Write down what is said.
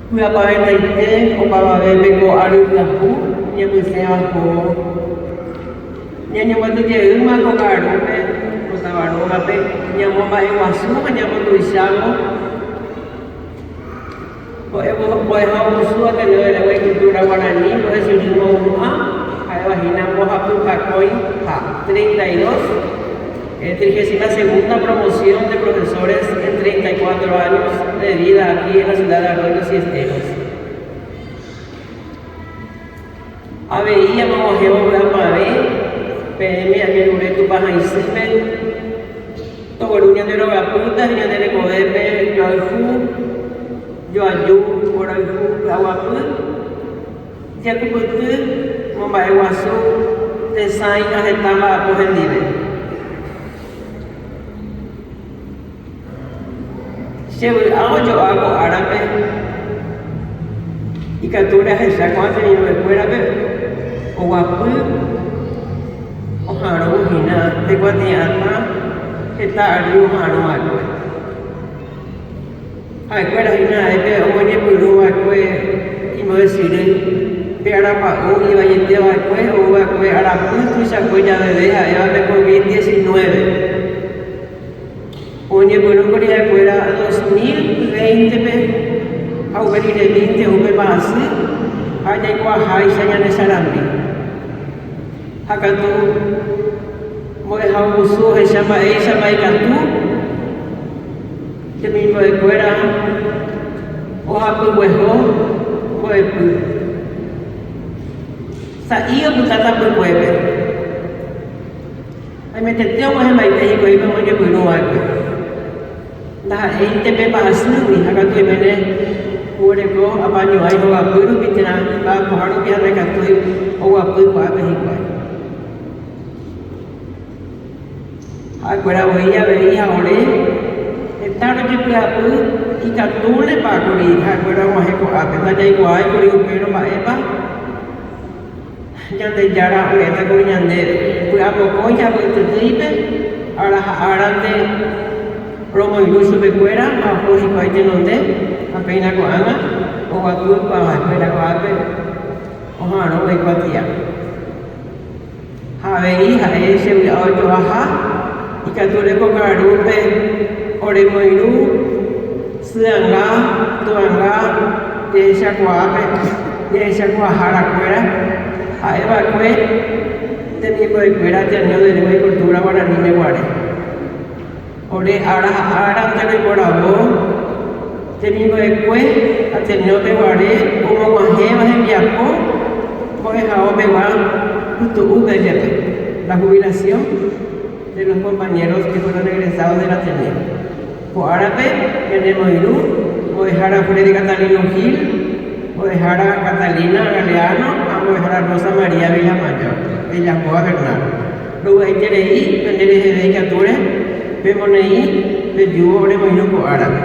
Py'apavẽtaite opavavépe ko ary pyahu ñepysẽva ohóvo. Ñañombyaty jeýma ko ka'arúpe, ko táva rógape, ñamomba'eguasu ha ñambotuichávo Mbo'ehaovusu Ateneo de Lengua y Cultura Guarani mbo'esyry mohu'ã ha'éva hína mbohapypakõi ha 32, trigésima segunda promoción de profesores en 34 años de vida aquí en la ciudad de Arroyo Siesteros. Avei amog̃uahẽvo vy'apavẽ peẽme ajerure Tupã ha isýpe togueru ñande rogapýta ha ñande rekovépe joayhu, joaju, mborayhu, py'aguapy, jekupyty, momba'eguasu, tesãi ha heta mba'apo hendive. Che vy'a ojo'a ko árape ikatu rehecha ko'ã temimbo'ekuérape oguapy oha'arõ hína pe kuatia'atã heta ary oha'arõ va'ekue. Ha'ekuéra hína ha'e pe omoñepyrũ va'ekue imbo'esyry pe arapa'ũ ivaiete va'ekue ou va'ekue arapy tuichakue javeve ha'éva pe COVID-19. Oñepyrũkuri ha'ekuéra 2020-pe ha upe riremínte upe mba'asy ha jaikuaaháicha ñane sarambi. Ha katu mbo'ehaovusu ohecha mba'éichapa ikatu temimbo'ekuéra ohapygueho mbo'epy. Sa'i opyta tapykuépe. Aimetete og̃uahẽmbaite hikuái pe omoñepyrũ va'ekue. Ndaha'éinte pe mba'asýgui, ha katu oiméne oguereko apañuãi hogapy rupi térã imba'apoha rupi ha ndaikatúi oguapy kuaápe hikuái. Ha'ekuéra voi avei ha ore heta rojepy'apy ikatúnepa kuri ha'ekuéra og̃uahẽ ko'ápe, ndajaikuaái kuri upérõ mba'épa. Ñandejára ome'ẽta kuri ñandéve py'apokõi ha py'ytytýipe, ára ha árante romoirũ chupekuéra ha oho hikuái tenonde, ha péina ko'ág̃a oguapy kuaaha'ekuéra ko'ápe oha'arõ oikuatia. Ha avei ha'e che vy'a ojo'aha, ikatu rekokarúpe oremoirũ syanga, tuanga jehechakuaápe jehechakuaaharakuéra, ha'e va'ekue temimbo'ekuéra Ateneo de Lengua y Cultura Guaraníme guare. Ore ára ha árante roiporavo temimbo'ekue Ateneo-pe guare omog̃uahẽva hembiapo mbo'ehao pegua pytu'úpe jepe, la jubilación de los compañeros que fueron egresados del Ateneo. Ko árape ñanemoirũ mbo'ehára Freddy Catalino Gil, mbo'ehára Catalina Galeano ha mbo'ehára Rosa María Villamayor, Villajoa Bernal. Rovy'aiterei pende reheve ikatúre pemoneĩ pejúvo oremoirũ ko árape.